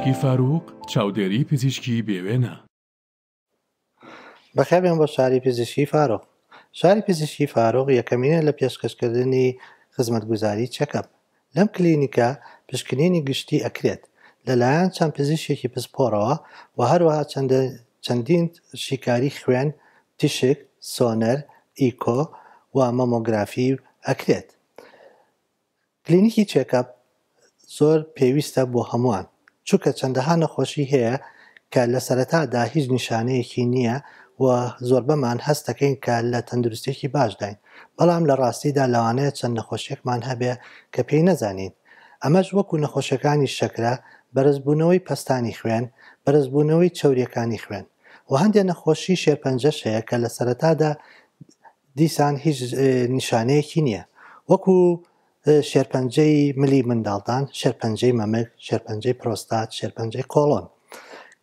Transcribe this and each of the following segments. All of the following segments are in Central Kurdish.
پزیشکی فاروق، چاودێری پزیشکی بێ وێنە. بەخێربێن بۆ شاری پزیشکی فاروق. شاری پزیشکی فاروق یەکەمینە لە پێشکەشکردنی خزمەتگوزاری checkup. لەم کلینیکە پشکنینی گشتی ئەکرێت لەلایەن چەند پزیشکێکی پسپۆڕەوە و هەروەها چەندین شیکاری خوێن، تیشک، سۆنەر، ئیکۆ و مەمۆگرافی ئەکرێت. کلینیکی checkup زۆر پێویستە بۆ هەمووان، چونکە چەندەها نەخۆشی هەیە کە لە سەرەتادا هیچ نیشانەیەکی نییە و زۆربەمان هەست دەکەین کە لە تەندروستیەکی باشداین، بەڵام لە ڕاستیدا لەوانەیە چەند نەخۆشیەکمان هەبێ کە پێی نەزانین، ئەمەش وەکو نەخۆشیەکانی شەکرە، بەرزبوونەوەی پەستانی خوێن، بەرزبوونەوەی چەوریەکانی خوێن و هەندێ نەخۆشی شێرپەنجەش هەیە کە لە سەرەتادا دیسان هیچ نیشانەیەکی نییە وەکو شێرپەنجەی ملی منداڵدان، شێرپەنجەی مەمک، شێرپەنجەی پرۆستات، شێرپەنجەی قۆڵۆن.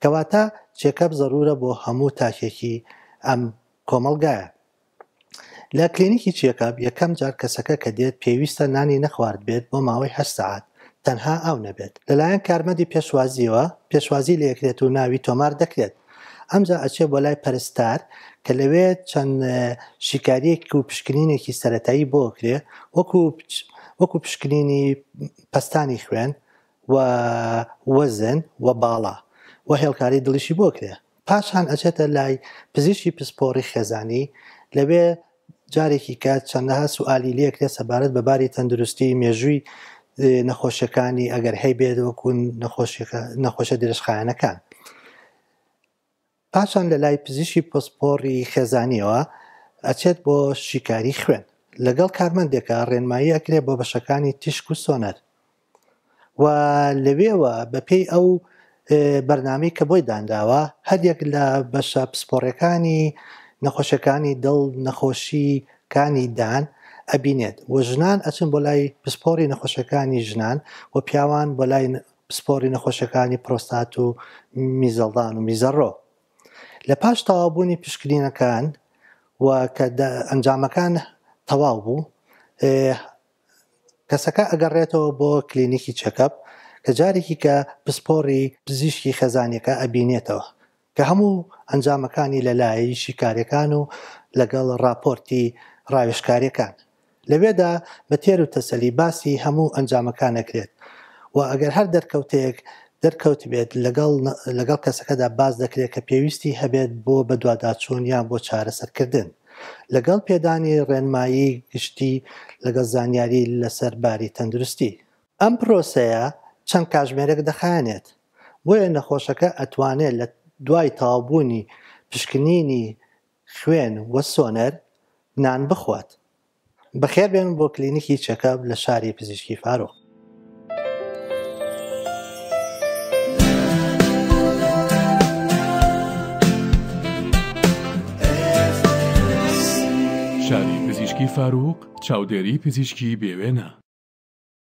کەواتە checkup زەرورە بۆ هەموو تاکێکی ئەم کۆمەڵگایە. لە کلینیکی checkup یەکەم جار کەسەکە کە دێت پێویستە نانی نەخواردبێت بۆ ماوەی هەشت سەعات تەنها ئاو نەبێت. لەلایەن کارمەندی پێشوازیەوە پێشوازی لێکرێت و ناوی تۆمار دەکرێت. ئەمجا ئەچێ بۆ لای پەرستار کە لەوێ چەند شیکاریەک و پشکنینێکی سەرەتایی بۆ ئەکرێ وەکو وەکو پشکنینی پەستانی خوێن و وەزن و باڵا و هێڵکاری دڵیشی بۆ کرێ. پاشان ئەچێتە لای پزیشکی پسپۆڕی خێزانی لەوێ جارێکی کە چەندەها سوئالی لێکرێ سەبارەت بە باری تەندروستی مێژووی نەخۆشیەکانی ئەگەر هەیبێت وەکو نەخۆشە درێژخایەنەکان. پاشان لە لای پزیشکی پسپۆڕی خێزانیەوە ئەچێت بۆ شیکاری خوێن لەگەڵ کارمەندێکا ڕێنمایی ئەکرێ بۆ بەشەکانی تیشک و سۆنەر و لەوێوە بەپێی ئەو بەرنامەی کە بۆی دانراوە هەریەک لە بەشە پسپۆڕەکانی نەخۆشیەکانی دڵ نەخۆشی کانی دان ئەبینێت و ژنان ئەچن بۆ لای پسپۆڕی نەخۆشیەکانی ژنان و پیاوان بۆ لای پسپۆڕی نەخۆشیەکانی پرۆستات و میزەڵدان و میزەڕۆ لە پاش تەواوبوونی پشکنینەکان و کە ئەنجامەکان تەواو بوو کەسەکە ئەگەڕێتەوە بۆ کلینیکی checkup کە جارێکی کە پسپۆڕی پزیشکی خێزانیەکە ئەبینێتەوە کە هەموو ئەنجامەکانی لەلایە شیکاریەکان و لەگەڵ ڕاپۆرتی ڕاوێژکاریەکان لەوێدا بە تێر و تەسەلی باسی هەموو ئەنجامەکان ئەکرێت و ئەگەر هەر دەرکەوتەیەک دەرکەوتبێت لەگەڵ لەگەڵ کەسەکەدا باس دەکرێت کە پێویستی هەبێت بۆ بەدواداچوون یان بۆ چارەسەرکردن. لەگەڵ پێدانی ڕێنمایی گشتی لەگەڵ زانیاری لەسەر باری تەندروستی. ئەم پرۆسەیە چەند کاژمێرێک دەخایەنێت، بۆیە نەخۆشەکە ئەتوانێت لە دوای تەواوبوونی پشکنینی خوێن و سۆنەر نان بخوات. بەخێربێن بۆ کلینیکی checkup لە شاری پزیشکی فاروق. شاری پزیشکی فاروق، چاودێری پزیشکی بێ وێنە.